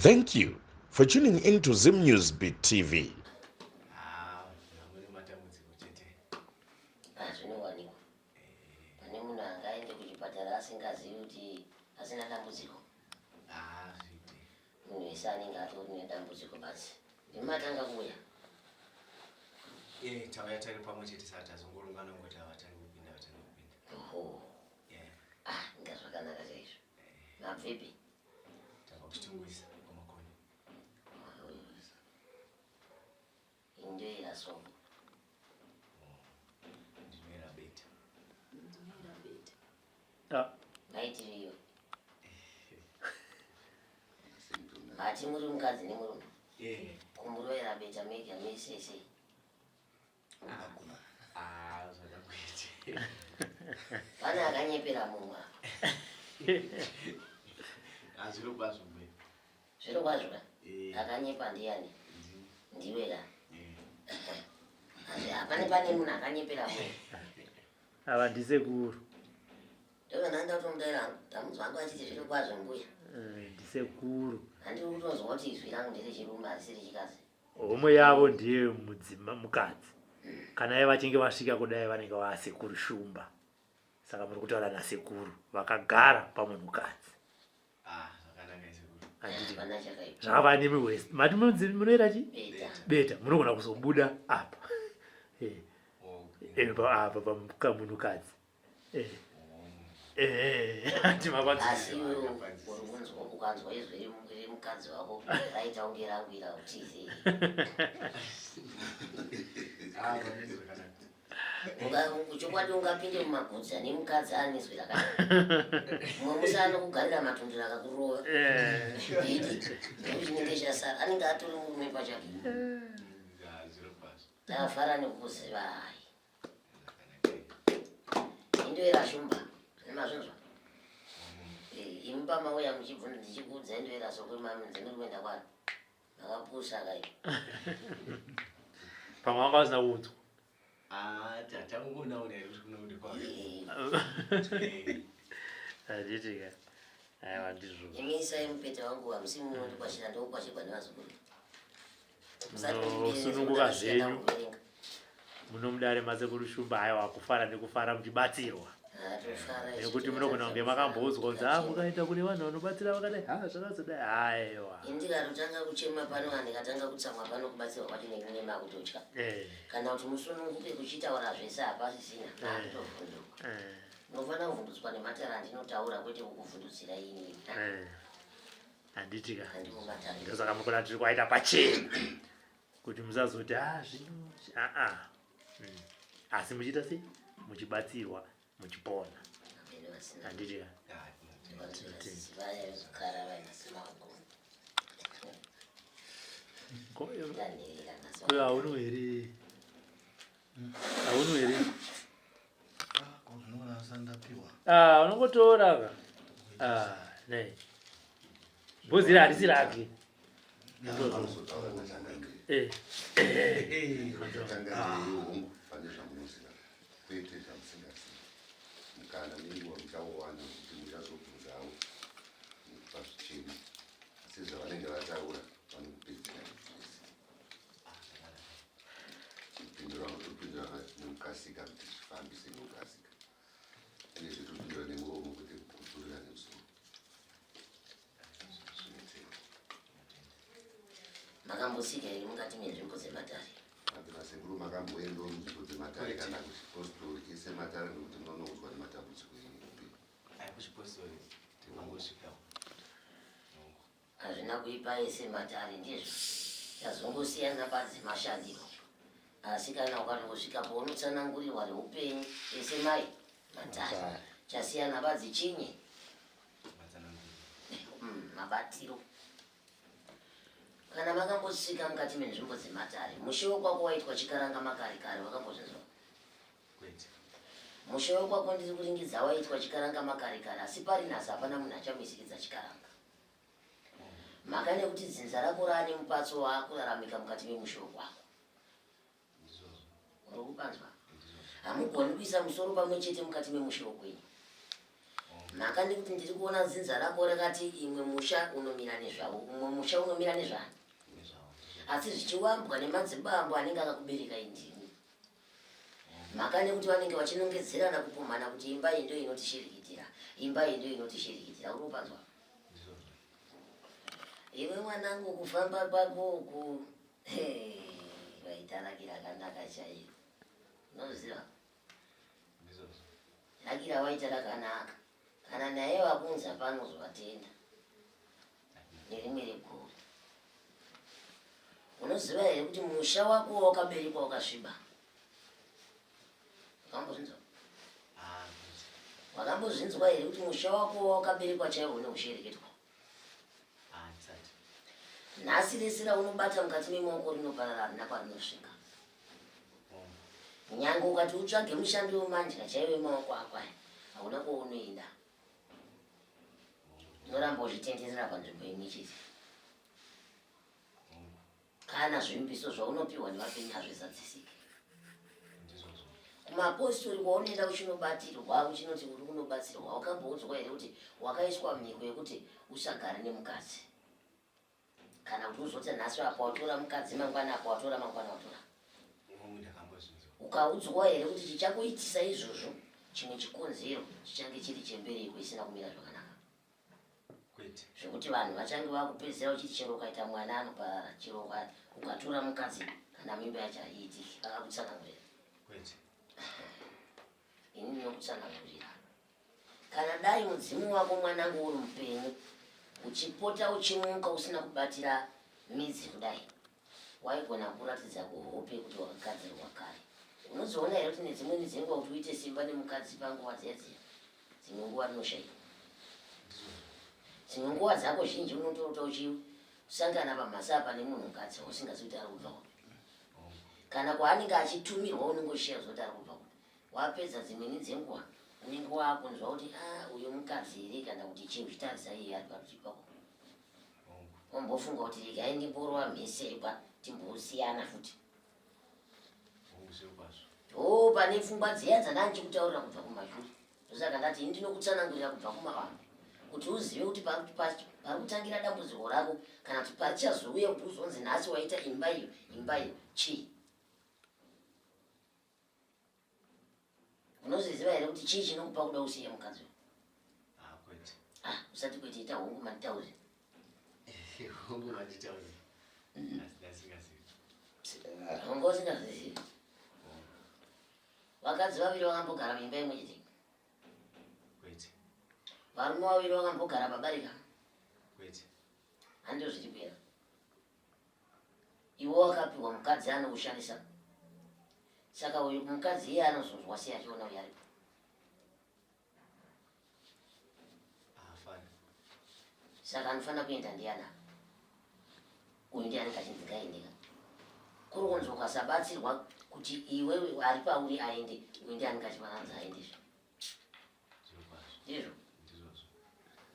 Thank you for tuning in to Zim News Beat TV. Ah, mune matambudziko chete. Ah, zvinowanikwa. Pane munhu angaende kuchipatara asingazivi kuti asina dambudziko. Ah, zviite. Munhu wese anenge atori nedambudziko basi. Ndimatanga kuuya. Eh, tauya tari pamwe chete saka tazongorongana kungoti havatani kupinda vatani kupinda. Oho. Yeah. Ah, inga zvakanaka chaizvo. Mabvepi? Tabva kuchitungwiza kwamakoni. Indoera soko. Ndinoera beta. Ndinoera beta. Ah. Maitiriyo. Mati muri mukadzi nemurume. Eh. Kumuroera beta mega mese sei. Ah, zvada kuita. Pane akanyepera mumwe apa. Ah, zviro kwazvo mbuya. Zviro kwazvo ka? Eh. Akanyepa ndiyani? Ndiwe ka? Eh. Asi hapane pane munhu akanyepera mumwe. Ava ndisekuru. Ndokana nda kutomudaira hangu. Ndamunzwa hangu achiti zviro kwazvo mbuya. Eh, ndisekuru. Handiri kutonzwa kuti izwi rangu nderechirume harisi rechikadzi. Homwe yavo ndiye mudzima mukadzi. Kana iye vachinge vasvika kudai vanenge vasekuru Shumba. Saka muri kutaura nasekuru vakagara pamunhukadzi. Ah, zvakanaka sekuru. Handiti. Hapana chakaipa. Zvakava nemi west. Mati munonzi munoita chi? Beta. Beta. Munogona kuzobuda apa. Eh. Okay. Eh, apa pamunhukadzi. Eh. Eh, handi mapanzwa. Asi iwe uri kunzwa ukanzwa izwi remukadzi wako raita kunge rangu utize. Ah, zvakanaka. Chokwadi ungapinde mumagudza nemukadzi ane izwi rakanaka. Mumwe musi anokugarira matundiro akakurova. Eh. Idi, chinenge chasara anenge atori murume pachake. Ah, zviro kwazvo. Ndafara nekukuzivai. Indoera shumba, nemazvinzwa. Eh, imi pamauya muchibvunza ndichikuudza indoera soko mami ndiri kuenda kwani. Makapusa kai. Pamwe wanga usina kuudzwa. Ah, tatangoona una here kuti kunokuti kwazvo. Eh, Handiti ka. Aiwa ndizvo. Imi isai mupete wangu hamusi munondikwashira ndokukwashirwa nevazukuru. Munosununguka zvenyu. Muno mudare masekuru Shumba aiwa kufara nekufara muchibatsirwa. Nekuti munogona kunge makamboudzwa kunzi ah mukaenda kune vanhu vanobatsira vakadai ha zvakazodai aiwa. Ini ndikatotanga kuchema pano kana ndikatanga kutsamwa pano kubatsirwa kwacho nekunge makutotya. Eh. Kana kuti musununguke kuchitaura zvese hapasisina makutovhunduka. Eh. Unofanira kuvhundutswa nematare andinotaura kwete kukuvhundutsira ini. Eh. Handiti ka. Handimungatari. Ndosaka mukona tiri kwaita pachena kuti musazoti ah zvino aa. Asi muchiita sei? Muchibatsirwa muchipona. Amene vasina. Handiti ka. Ah, Vaya vezukara vainasima magumo. Ko Ndandirira nhasi. ko hauno here? Hauno here? Ah, unongotora ka. Ah, nei. Bhozi iri harisi rake. Vanozotaura nachangamire. Eh. Changamire hongu pane zvamunoziva kwete zvamusingazivi. Mukana nenguva muchauwana kuti muchazobvunzawo nekupa zvichemo asi zvavanenge vataura vanokupedzera zvese. Kupindura vanotopindura nekukasika kuti zvifambise nekukasika. Uyezve topindura nemuromo kwete kupurira nemusoro. Zvinotenda. Makambosvika here mukati menzvimbo dzematare? Vanhu vasekuru makamboendawo munzvimbo dzematare kana kuchipostori ese matare nekuti munonoudzwa nematambudziko enyu kupi. Ai kuchipostori tinongosvikawo. Hazvina kuipa ese matare ndizvo. Chazongosiyana badzi mashandiro. Asi kana ukatongosvika paunotsanangurirwa reupenyu ese mai matare. Chasiyana badzi chinyi? Mabatiro. Kana makambosvika mukati menzvimbo dzematare, mushe wekwako waitwa chikaranga makare kare, wakambozvinzwa? Kwete. Mushe wekwako ndiri kuringidza waitwa chikaranga makare kare, asi pari nhasi hapana munhu achamuisikidza chikaranga. Mhaka nekuti dzinza rako raane mupatso waakuraramika mukati memushe wekwako. Uri kupanzwa? Hamugoni kuisa musoro pamwe chete mukati memushe wekwenyu. Mhaka ndekuti ndiri kuona dzinza rako rakati imwe musha unomira nezvavo, umwe musha unomira nezvani. Asi zvichiwambwa nemadzibambo anenge akakubereka indimi. Mhaka nekuti vanenge vachinongedzerana kupumhana kuti imba iyi ndiyo inotishirikitira, imba iyi ndiyo inotishirikitira. Uri kupanzwa? Iwe mwanangu, kufamba kwako uku waita raki rakanaka chairo. Unoziva? Raki rawaita rakanaka. Kana naye vakunza pano uzovatenda nerimwe regore. Unoziva here kuti musha wako wakaberekwa wakasviba? Wakambozvinzwa? Ah, Wakambozvinzwa here kuti musha wako wakaberekwa chaiwo une ushereketwa? Ah, Nhasi rese raunobata mukati memaoko rinoparara, harina kwarinosvika. Nyange ukati utsvage mushandi wemandya chaiwo emaoko ako aya, hauna kwaunoenda. Unoramba uchitenderera panzvimbo imwe chete. Kana zvivimbiso zvaunopiwa nevapenyu hazvizadzisike. Kumapostori kwaunoenda uchinobatirwa, uchinoti uri kunobatsirwa, wakamboudzwa here kuti wakaiswa mhiko yekuti usagare nemukadzi? Kana kuti uzoti nhasi apa watora mukadzi, mangwana apa watora, mangwana watora. Ukaudzwa here kuti chichakuitisa izvozvo chimwe chikonzero chichange chiri chembereko isina kumira zvakanaka? Zvekuti vanhu vachange vakupedzisira uchiti chero ukaita mwana anoparara, chero ukatora mukadzi kana mimba yacho haiitiki. Vakakutsanangurira? Ini ndinokutsanangurira. Kana dai mudzimu wako mwanangu uri mupenyu, uchipota uchimuka usina kubatira midzi kudai, waigona kuratidza kuhope kuti wakagadzirwa kare. Unozoona here kuti nedzimweni dzenguva kuti uite simba nemukadzi panguva dziya dziya, dzimwe nguva rinoshaikwa. Dzimwe nguva dzako zhinji unotorota uchisangana pamhasa apa nemunhukadzi wausingazivi kuti ari kubva kupi. Kana kwaanenge achitumirwa unongoshiya kuti ari kubva kupi. Wapedza dzimweni dzenguva unenge wakunzwa kuti ah, uyu mukadzi here kana kuti chii, uchitarisa iye ari parutivi pako. Wombofunga kuti regai ndimborova mhesekwa timbosiyana futi. Oh, pane pfungwa dziya dzandanga ndichikutaurira kubva kumashure. Ndosaka ndati ini ndinokutsanangurira kubva kumavambo kuti uzive kuti pari kutangira dambudziko rako, kana kuti parichazouya kuti uzonzi nhasi waita imba iyo, imba iyo chii. Unozviziva here kuti chii chinokupa kuda usiye mukadzi uyu? Ah, kwete. Ah, usati kwete, ita hongu manditaure. Hongu manditaure. Asi ndasingazivi. Hongu usingazivi. Vakadzi vaviri vakambogara muimba imwe chete? Kwete. Varume vaviri vakambogara pabarika? Kwete. Handizvo zviri kuera. Iwe wakapiwa mukadzi anokushandisa. Saka uyu mukadzi iye anozonzwa sei achiona uyu aripo? Haafani. Saka anofanira kuenda ndiani apa? Uyu ndiye anenge achinzi ngaendeka. Kuri kunzi ukasabatsirwa kuti iwewe ari pauri aende, uyu ndiye anenge achifanira kunzi aendezve. Ndizvo?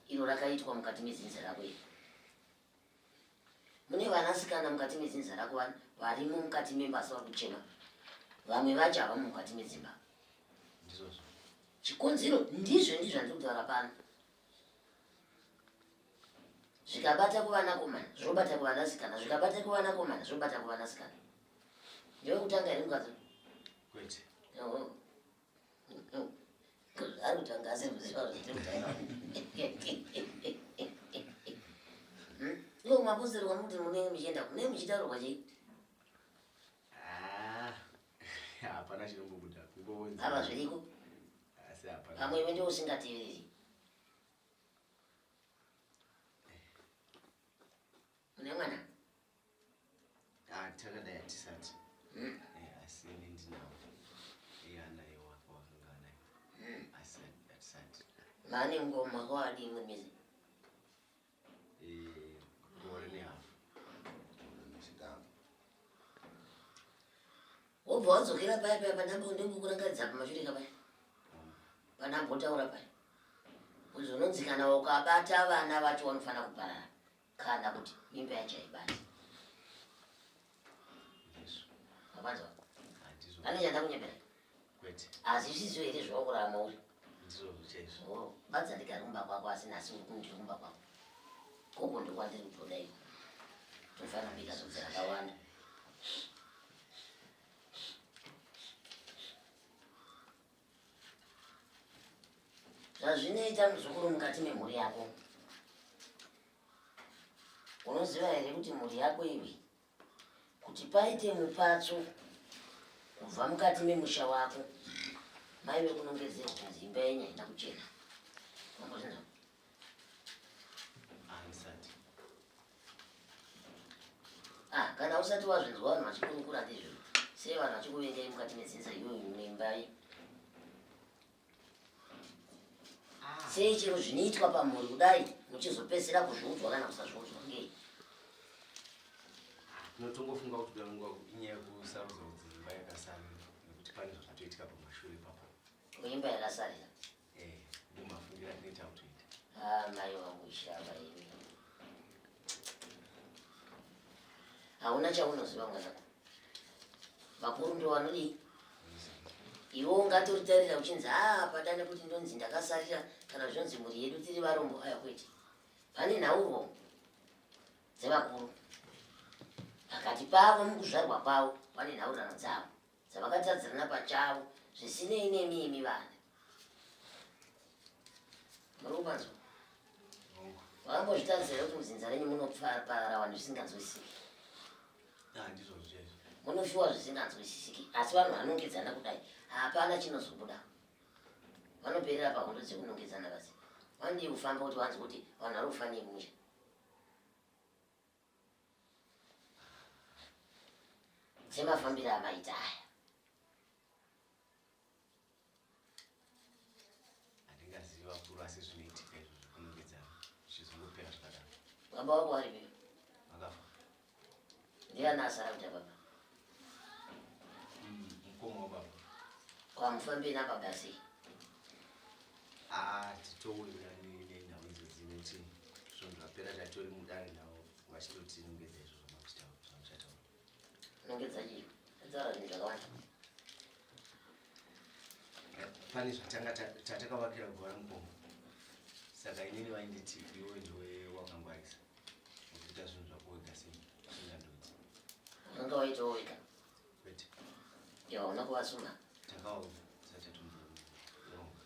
Iro rakaitwa mukati medzinza rako iri. Mune vanasikana mukati medzinza rako varimo mukati memba asi vari kuchema. Vamwe vacho havamo mukati medzimba. Chikonzero ndizvo ndizvo zvandiri kutaura pano. Zvikabata kuvanakomana zvobata kuvanasikana, zvikabata kuvanakomana zvobata kuvanasikana. Ndiwe kutanga here mukadzi? Kwete. Ari kutanga asiri kuziva zvandiri kutaura. Ivo kumapostori kwamuti munenge muchienda munenge muchitaurirwa chii? Ah, hapana chinombobuda. Kungonzi. Apa zviriko. Asi hapana. Pamwe iwe ndiwe usingateereri. Une mwana? Ah, takadai hatisati. Asi ini ndinawo. Iye anaye wake wakanga anaye. Asi hatisati. Mane ngoma kwadi imwe mese. Gore nehafu. Wobva wadzokera paya paya panambo ndimbokurangaridza pamashure kapaya. Panambotaura paya. Kuti unonzi kana ukabata vana vacho vanofanira kuparara kana kuti mimba yacho haibati. Wapanzwa? Pane chanda kunyepera? Kwete. Asi zvisizvo here zvawakurarama uri? Ndizvozvo chaizvo. Oh, badza ndigari kumba kwako asi nhasi uri kundiri kumba kwako. Koko ndokwandiri kutoda iko. Tofanira kubika zodza rakawanda. Zvazvinoita muzukuru mukati memhuri yako. Unoziva here kuti mhuri yako iwe kuti paite mupatso kubva mukati memusha wako maive kunongedzerwa kunzi imba yenyu haina kuchena. Wambozvinzwa? Handisati. Ah, kana usati wazvinzwa vanhu vachikurukura ndizvo sei vanhu vachikuvengai mukati medzinza iyoyo neimba iyi sei chero zvinoitwa pamhuri kudai muchizopedzisira kuzviudzwa kana kusazviudzwa ngei Tinotongofunga kuti danguva inyaya yekusarudza kuti imba yakasarira nekuti pane zvakatoitika pamashure ipapo. Imba yakasarira. Eh, ndomafungiro atinoita kutoita. Ah, mai wangu ishava imi. Hauna chaunoziva mwanangu. Vakuru ndo vanodii? Iwe ungatoritarira uchinzi haa pada nekuti ndonzi ndakasarira kana zvonzi mhuri yedu tiri varombo aya kwete. Pane nhaurwo dzevakuru. Pakati pavo mukuzvarwa kwavo pane nhaurirano dzavo dzavakatadzirana pachavo zvisinei nemi imi vana. Muri kupanzwa? Wakambozvitarisira here kuti mudzinza renyu munoparara vanhu zvisinganzwisisiki? Ah, ndizvozvo chaizvo. Munofiwa zvisinganzwisisiki, asi vanhu vanongedzana kudai, hapana chinozobuda. Vanoperera pahondo dzekunongedzana basi. Vanodii kufamba kuti vanzwe kuti vanhu vari kufa nei mumusha? Semafambiro amaita aya. Handingazivi vakuru asi zvinoitika izvo zvekunongedzana zvichizongopera zvakadaro. Baba vako varipi? Vakafa. Ndiani asara kuita baba? Mukoma wababa. Kwamufambi nababa sei? Ah, titowirirana nenhau idzodzi nekuti svondo rapera tatori mudare navo vachitotinongedza izvo zvamuchataura. Nongedza chii? Taura zvinhu zvakawanda. Pane zvatanga tatakavakira guva ramukoma. Saka inini vainditi iwe ndiwe wakangwarisa. Ukuita zvinhu zvako wega sei usingandudzi. Wakanga waitawo wega? Kwete. Iwe hauna kuvasuma? Takaona tisati tatomboronga.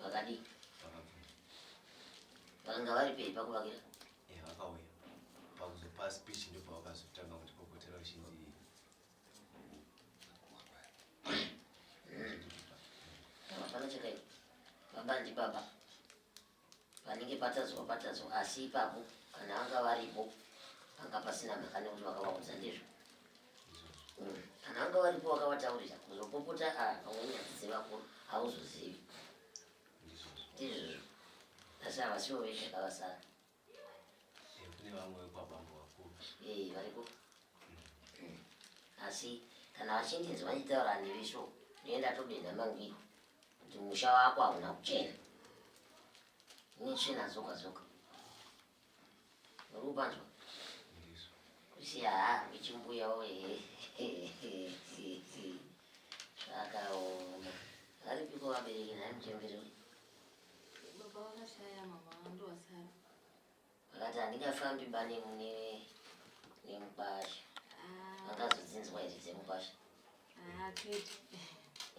Vakadii? Vakabvuma. Vakanga vari pei pakuvakira? Eh, vakauya. Pakuzopa speech ndopavakazotanga kundipopotera vachinzi Hapana chakaipa. Baba ndibaba. Panenge patadzwa patadzwa asi ipapo kana vanga varipo panga pasina mhaka nekuti vakavaudza ndizvo. Kana vanga varipo vakavataurira kuzopopota ah, pamwe nyadzi dzevakuru hauzozivi. Ndizvozvo. Asi havasivo vega kavasara. Eh, kune vamwe vekwabambo vakuru. Eh, variko. Asi kana vachindinzwa ndichitaura newe so, ndinenge ndatodenha mangwiro kuti musha wako hauna kuchena. Une tsvina dzoga dzoga. Uri kupanzwa? Ndizvo. Kusiya ha wechimbuyawo ehe. Zvakaoma. Varipiko vabereki nhai muchembere uyu? Baba vakashaya, mama ndovasara. Vakati handingafambi ba nemukwasha. Ah, Vakazodzinzwa here dzemukwasha? ah, kwete.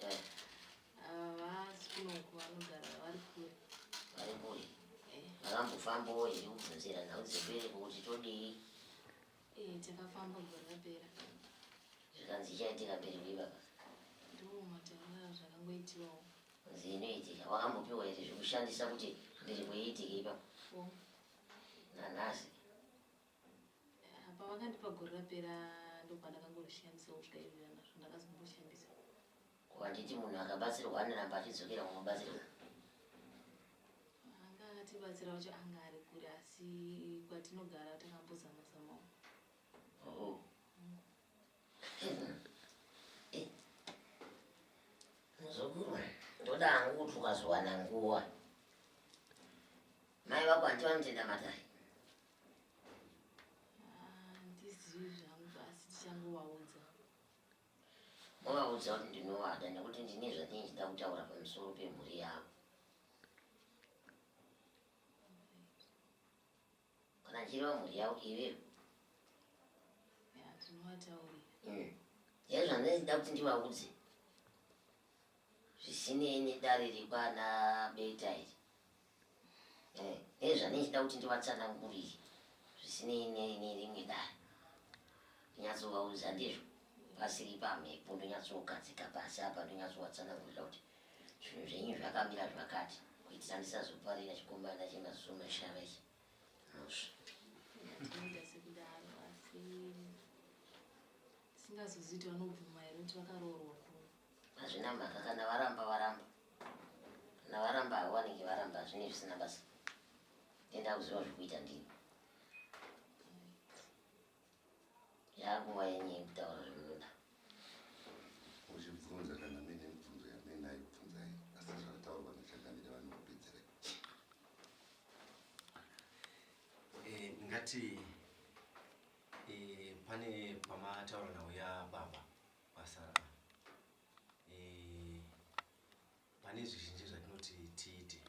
Eh, Havasi kunoku vanogara vari kure. vari kure. Eh, Vakambofambawo here kubvunzira nhau dzembereko kuti todii? eh, takafamba gore rapera. Zvikanzi ichaitika mberi kuibaba. Ndiwo matauriro zvakangoitiwawo. Nzi inoitika. Wakambopiwa here zvekushandisa kuti mbereko iitike ipapo? Oh. Nanhasi. Apa vakandipa gore rapera ndopandakangozvishandisa kusvika izvi nazvo ndakazomboshandisa. Ko handiti munhu akabatsirwa anoramba achidzokera kunobatsirwa? Anga akatibatsira wacho anga ari kure asi kwatinogara takambozama zamawo. Oh. Eh. Muzukuru, ndoda hangu kuti ukazowana nguva. Mai vako hanti vanotenda matare? Handizivi zvangu asi tichangovaudza. Movaudza kuti ndinovada nekuti ndine zvandinenge ndichida kutaura pamusoro pemhuri yavo. Ndichireva mhuri yavo iwewe. Ya, tinovataurira. Yaizvo zvandinoda kuti ndivaudze zvisinei nedare rekwana Beta iri. Eh, nezvandichida kuti ndivatsanangurire zvisinei nerimwe dare. Ndonyatsovaudza ndizvo pasiri pamhepo, ndonyatsogadzika pasi apa, ndonyatsovatsanangurira kuti zvinhu zvenyu zvakamira zvakati, kuitira ndisazoparira chikomana chemazuva mashava ichi mhosva. Tinoita sekudaro asi tisingazozivi kuti vanobvuma here kuti vakaroorwa kuno. Hazvina mhaka kana varamba varamba. Kana varamba havo vanenge varamba hazvine zvisina basa. Tenda kuziva zvekuita ndini. Yakuva yenyu yekutaura zvamunoda. Uchibvunza kana muine mibvunzo yamuinayo bvunzai asi zvakataurwa nachangamire vanokupedzerai. Eh, ndingati eh, pane pamataura nhau yababa vasara eh, pane zvizhinji zvatinoti tiite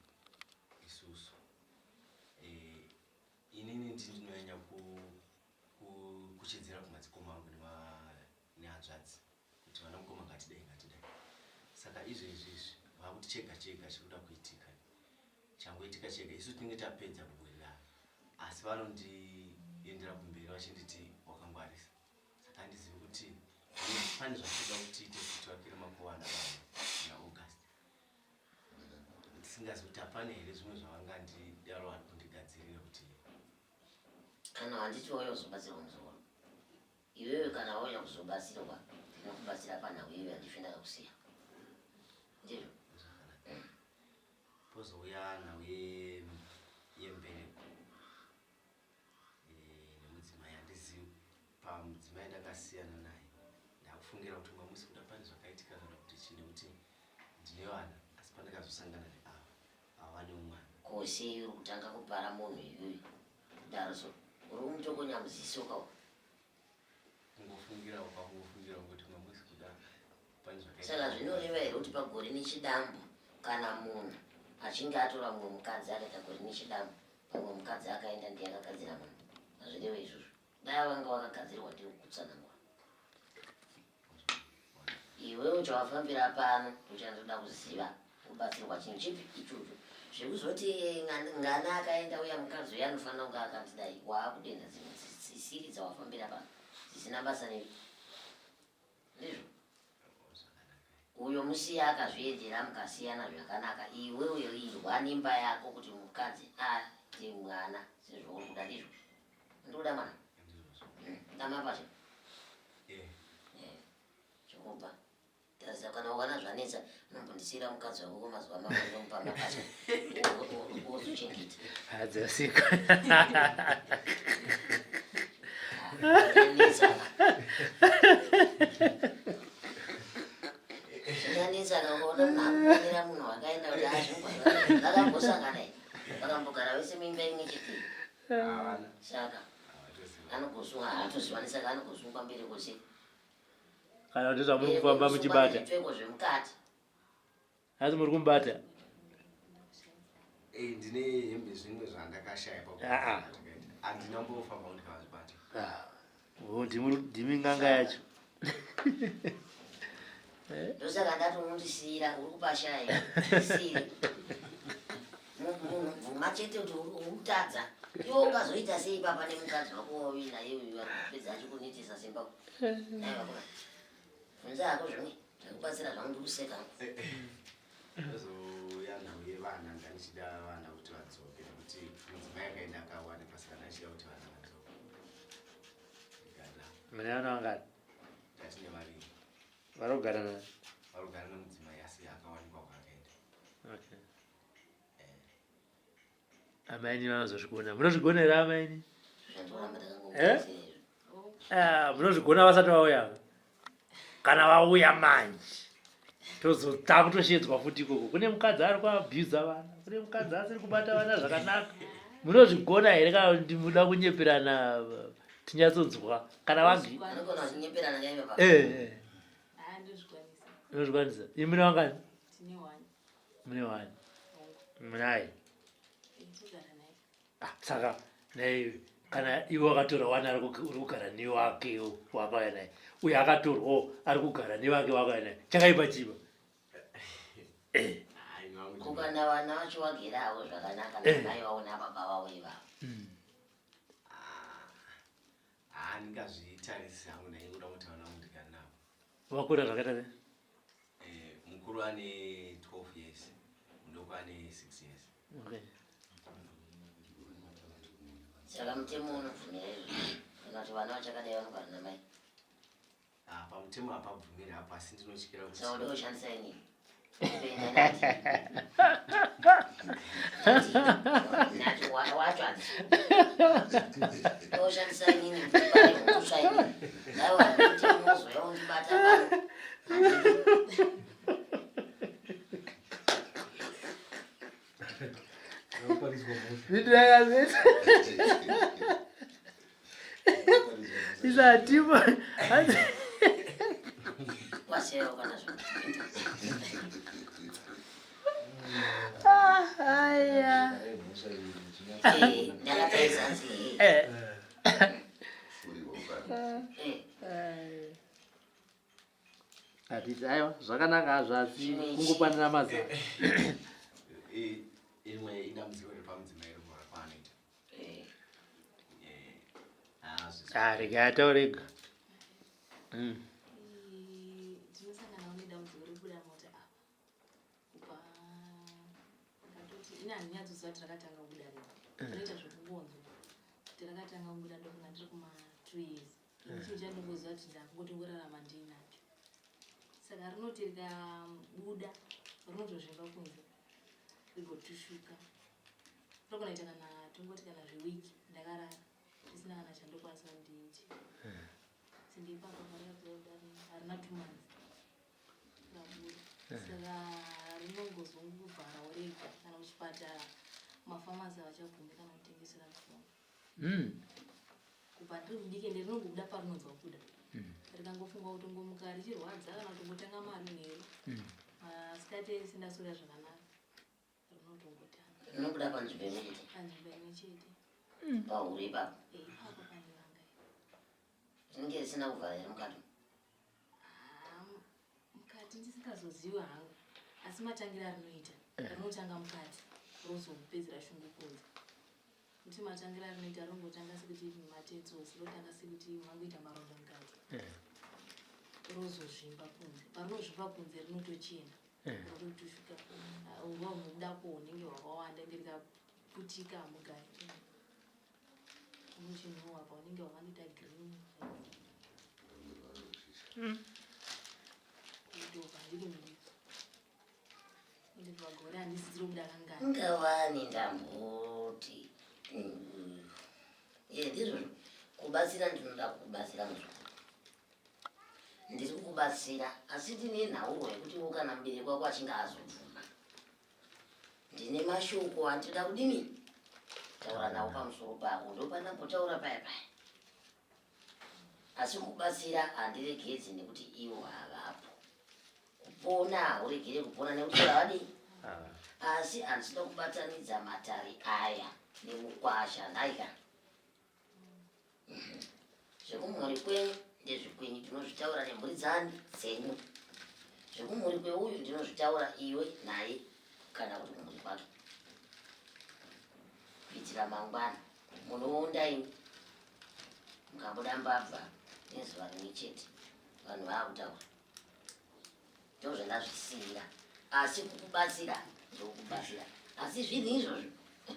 isusu eh, inini ndi ndinonyanya kuchidzira kumadzikoma angu nehanzvadzi kuti vana mukoma ngatidai ngatidai saka izvezvi izvi vakuti chega chega chiri kuda kuitika changoitika chega isu tinenge tapedza kuwirirana asi vanondiendera kumberi vachinditi wakangwarisa saka handizivi kuti pane zvatinoda kuti tiite kuti tivakire makuva ana baba naaugust ndisingazivi kuti hapana here zvimwe zvavangandidaro vari kundigadzirira kuti kana handiti wauya kuzobatsirwa muzukuru iwewe kana wauya kuzobatsirwa ndinokubatsira panhau iyoyo handifi ndakakusiya ndizvo zvakanaka pozouya nhau yembereko nemudzimai handizivi pamudzimai ndakasiyana naye ndakufungira kuti umwe musi kuda pane zvakaitika kana kuti chii nekuti ndine vana asi pandakazosangana neava ava vane mwana ko sei uri kutanga kupara munhu iyoyo kudaro so uri kumutokonya muziso kawo kungofungirawo kwakungofungirawo kuti umwe musi kuda pane zvakaitika saka zvinoreva here kuti pagore nechidambo kana munhu achinge atora mumwe mukadzi akaita gore nechidambo pamwe mukadzi akaenda ndiye akagadzira munhu hazvireve izvozvo dai vanga vakagadzirwa ndiri kutsanangura iwewe uchawafambira pano uchandoda kuziva kubatsirwa chinhu chipi ichocho zvekuzoti ngana akaenda uya mukadzi uya anofanira kunge akandidai waakudenha dzimwe dzisiri dzawafambira pano dzisina basa nevi ndizvo uyo musiya akazviendera mukasiyana zvakanaka iwewe irwa nemba yako kuti mukadzi ate mwana sezvauri kuda ndizvo ndikuda mwana damapacho chikupa tarisa kana ukaona zvanetsa unombondisiyira mukadzi wako kwemazuva mamwe ndomupa mapacha wozochengeta hadzasika zvinyanetsa kakuona munhu akufonera munhu wakaenda kuti azvingwa vakambosangana vakambogara vese muimba imwe chete havana saka anogosunga haatoziwani saka anogosungwa mberi kwose kana kuti zvamuri kufamba muchibata zvipfeko zvemukati asi muri kumubata Eh, ndine hembe zvimwe zvandakashaya Ah, ah. handina mbofamba ndikavazvibata Ah, oh, ndimi n'anga yacho ndosaka ndati unondisiyira uri kupashaya ndisiyire munhu bvuma chete kuti uri kutadza iwe ungazoita sei papa nemukadzi wako wauyi naye uyu ari kupedza achikunetesa simba nai vakura bvunza hako zvimwe zvekubatsira zvangu ndiri kuseka ozouya nhau yevana ndandichida vana kuti vadzoke nekuti mudzimai akaenda akawanikwa saka ndachida kuti vana vadzoke ndikada mune vana vangani ndatine vaviri vari kugara nani vari kugara nemudzimai asi akawanikwa kwaakaenda Okay. Amaini vanozozvigona munozvigona here amaini zvandoramba Eh? ndakangokubatsira izvo Ah, munozvigona vasati vauya kana vauya manje tozota kutoshedzwa futi ikoko kune mukadzi ari kuabhusa vana kune mukadzi asiri kubata vana zvakanaka munozvigona here kana kuti muda kunyeperana tinyatsonzwa kana vagi anogona vachinyeperana kaiva pa Eh, eh, haa ndozvikwanisa munozvikwanisa imi mune vangani tine one mune wani hongu munaye togara naye Ah, saka nei Kana iwe wakatora wani ari kugara newake wakauya naye, uye akatorwawo ari kugara newake wakauya naye, chakaipa chiva. Eh. Kukana vana vacho vagere havo zvakanaka namai vavo nababa vavo ivavo. Handingazvitarisi hangu naye kuda kuti vana vangu ndigare navo. Vakura zvakaita sei? Eh, mukuru ane 12 years, mudoko ane 6 years. Okay. Saka mutemo unobvumira izvozvo kana kuti vana vachakadai vanogara namai? Ah, pamutemo hapabvumiri hapo, asi ndinotyira kuti Saka uda kushandisa inini? Wacho handisi oshandisa inini kuti pane mhosva inini. Dai wanditi unozouya undibata pano. Zvindakazvita. Isatipo. Kwasiyaiwo kana zvo. Aya. Eh, ndakatarisa nzi. Eh. Eh. Hatiti aiwa zvakanaka hazvo asi kungopanana mazano. Imwe idambudziko riri pamudzimai rekuhora kwaanoita. Ah, rega ataure ega. Tinosanganawo nedambudziko rekubuda mota apa. Kubva ndakatoti ini handinyatsoziva kuti rakatanga kubuda rini. Ndinoita zvekungonzwa kuti rakatanga kubuda ndofunga ndiri kuma 2 years. Ini chinhu chandinongoziva kuti ndakungotongorarama ndiinacho. Saka rinoti rikabuda rinotozvimba kunze rigotushuka. Rinogona kuita kana tongoti kana zvewiki ndakarara ndisina kana chandokwanisa kuti ndiite. Senge ipapo parakabva kubuda harina 2 months rabuda. Saka rinongozongovharawo rega kana kuchipatara mafamasi havachabvumi kana kutengesera mushonga. Kubva ndiri mudiki ende rinongobuda parinonzwa kuda. Rikangofunga kutongomuka richirwadza kana kutongotanga manheru. Masikati ese ndaswera zvakanaka. Rinotongotanga. Rinobuda panzvimbo imwe chete. Panzvimbo imwe chete. Pahuro ipapo. Eh, ipapo pane vanga. Rinenge risina kuvhara here mukati? Ah, mukati ndisingazozivi hangu. Asi matangiro arinoita, rinotanga mukati, rozopedzera shungu kunze. Kuti matangiro arinoita ringotanga sekuti matetsosi, rotanga sekuti mangoita maronda mukati. Rozozvimba kunze. Parinozvimba kunze rinotochena. Rototushuka. Urwa hunobudapo hunenge hwakawanda ende rikaputika hamugari. Unochinhuhwa pa unenge wakandoita green. Kudobva ndiri mudiki. Ende pagore handisi dziri kubuda kangani. Ngavani ndamboti. Ndizvo kubatsira ndinoda kubatsira muzukuru. Ndiri kukubatsira asi ndine nhaurwa yekuti wo kana mubereki wako achinge azobvuma. Ndine mashoko andinoda kudini? Taura nawo pamusoro pako ndopandambotaura paya paya. Asi kubatsira handiregedzi nekuti ivo havapo. Kupona hauregere kupona nekuti havadii. Asi handisida kubatanidza matare aya nemukwasha nhaika. Zvekumhuri kwenyu ndezvekwenyu, ndinozvitaura nemhuri dzani dzenyu. Zvekumhuri kweuyu ndinozvitaura iwe naye kana kuti kumhuri kwake. Kuitira mangwana munoonda imi mukabuda mbabva nezuva rimwe chete vanhu vaakutaura. Ndozvandazvisiira asi kukubatsira ndokubatsira asi zvinhu izvozvo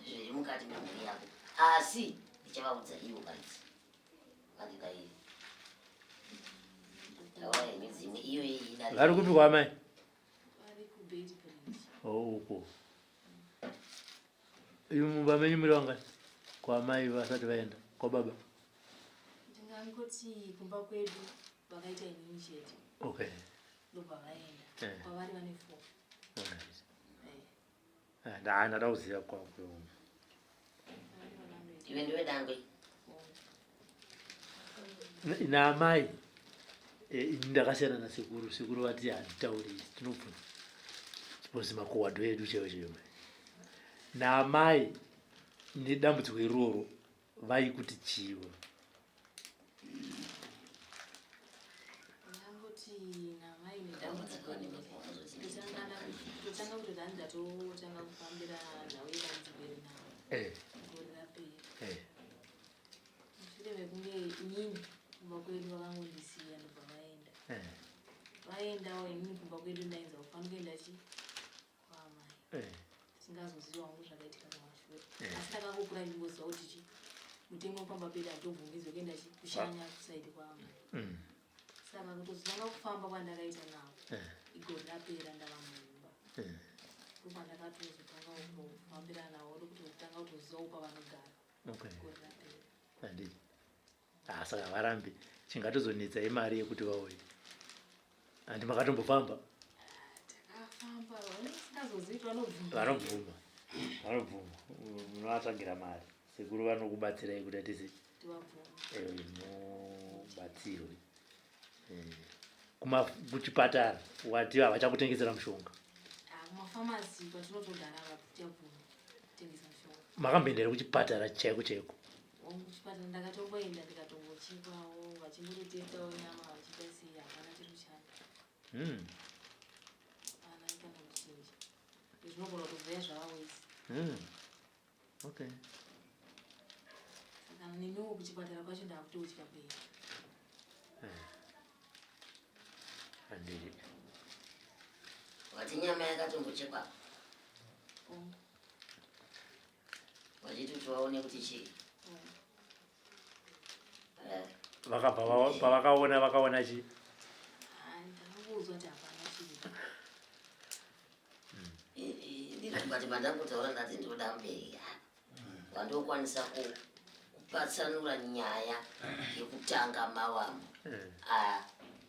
zviri mukati memhuri yako asi ndichavaudza ivo varidzi vandidairi. Taura henyu dzimwe iyo iyi idarike. Vari kupi kwamai? Vari kuBeitbridge. Oh, uko. Imi mumba menyu muri vangani? Kwamai vasati vaenda, kwababa? Ndingangoti kumba kwedu vakaita inini chete. Okay. Ndobva vaenda. Kwavari vane 4. Alright. Ndada kuziva kwako. Iwe ndiwe dangwe. Naamai ini ndakasiyana nasekuru. Sekuru vati handitauri tinobvunza. Suppose makuhwa ndo edu chaiwo chaiwo. Naamai nedambudziko iroro Vaikuti chiwo? Ndangoti namai nedambudziko totanga kuti tani ndatotanga kufambira nhau yedambudziko iri navo eh. gore rapera eh. mushure mekunge inini kumba kwedu vakangondisiya ndobva vaenda eh. Vaendawo inini kumba kwedu ndainza kufanira kuenda chi kwaamai eh. Tisingazoziva hangu zvakaitika kumashure eh. Asi ndakangokura ndingoziva kuti chi mutemo wepamba pedu hatobvumidzwe kuenda chi kushanya kusaidi kwaamai mm. Saka kutozotanga kufamba kwandakaita navo eh. Igore rapera ndava mumba eh. Ndokwandakatozotanga kufambira navo ndokutotanga kutozivawo pavanogara gore rapera. Handiti ah, saka havarambi chingatozonetsa imari yekuti vauye handi makatombofamba vanobvuma vanobvuma munovatsvagira mari sekuru vanokubatsirai kuti atisi eh, mubatsirwe eh, kuchipatara wati havachakutengesera mushonga ah, kumafamasi kwatinotogara vachabvuma kutengesa mushonga makamboenda here kuchipatara chaiko chaiko Hongu kuchipatara ndakatomboenda ndikatombochekwawo vachingototestawo nyama vachiita sei hapana chiri kushanda. Mm. Hapana kana kuchinja. Zvinogona kutobva zvava wese. Mm. Okay. Saka neniwo kuchipatara kwacho ndakutotya kuenda. Eh. Handidi. Wati nyama yakatombochekwa. Hongu. Vachiti kuti vaone kuti chii. Eh. Vakabva pavakaona vakaona chii? Ndakangouzwa kuti hapana chii. Ndinobati pandambotaura ndati ndinoda mberi wandokwanisa kupatsanura nyaya yekutanga mawambo eh.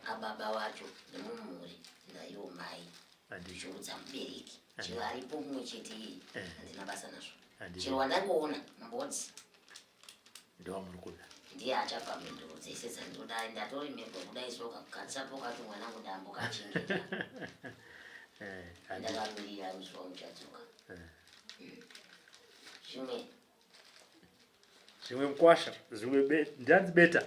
ababa wacho nemumhuri naiwo mai ndichiudza mubereki chero aripo mumwe chete iye eh. handina basa nazvo chero wandangoona mbodzi ndowamuri kuda ndiye achapa mhinduro dzese dzandinoda ndatoremerwa kudai so kakatsapo kacho mwanangu ndambo kachengeta eh, ndakamirira musi wamuchadzoka eh. Zvimwe zvimwe mukwasha zvimwe ndanzi beta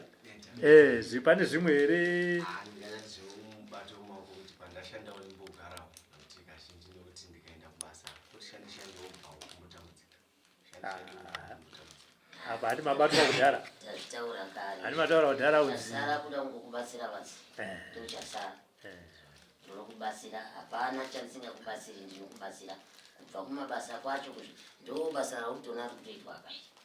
eh pane zvimwe here ah, ndingati zvemubato wemaoko kuti pandashandawo ndimbogarawo nokuti kazhinji nekuti ndikaenda kubasa kuti shande shande wobvawo kumbotambudzika ah, apa hati mabatwa kudhara tazvitaura kare hati mataura kudhara kuti sara kuda kungokubatsira basi eh. ndochasara eh. Ndinokubatsira hapana chandisingakubatsiri ndinokubatsira kubva kumabasa kwacho kuzvi ndo basa raukutoona riri kutoitwa apa iri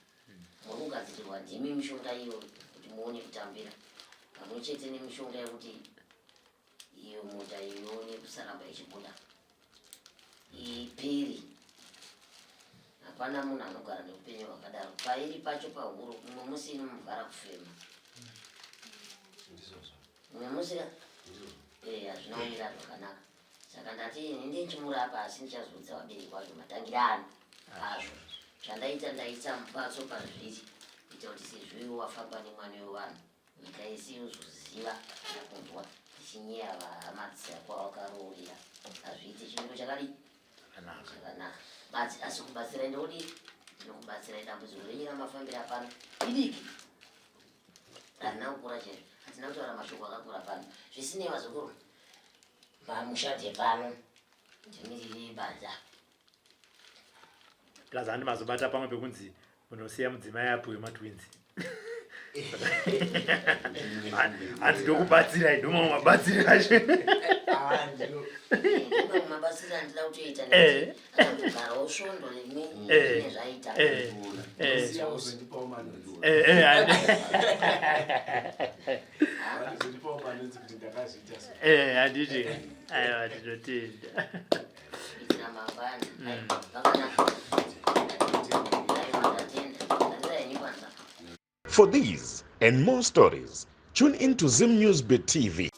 muri kugadzirirwa ndimi mishonga iyo kuti muone kutambira pamwe chete nemishonga yekuti iyo mota ione kusaramba ichibuda iperi hapana munhu anogara neupenyu hwakadaro pairi pacho pahuro mumwe musi inomuvhara kufema mumwe musi eh, hazvina kumira zvakanaka saka ndati ini ndichimurapa asi ndichazoudza vabereki vacho matangira ano azvo chandaita ndaisa mupatso pazviri kuita kuti sezvo iwe wafamba nemwana wevanhu nyika yese yozoziva kana kunzwa ndichinyeya vahama dzako wakaroorera hazviite chimiro chakadii chakanaka badzi asi kubatsirai ndodii ndinokubatsirai dambudziko renyu ramafambira pano idiki harina kukura chaizvo hatina kutaura mashoko akakura pano zvisinei vazukuru mamushadhe pano ndimirire badza plus handi mazobata pamwe pekunzi unosiya mudzimai apiwe matwins hanzi ndokubatsirai ndomamwe mabatsiri acho mabatsiri andida kutoita akatogarawo svondo rimwe eh. zvaita eh. Eh, handiti aiwa tinotenda For these and more stories, tune in to Zim News Bit TV.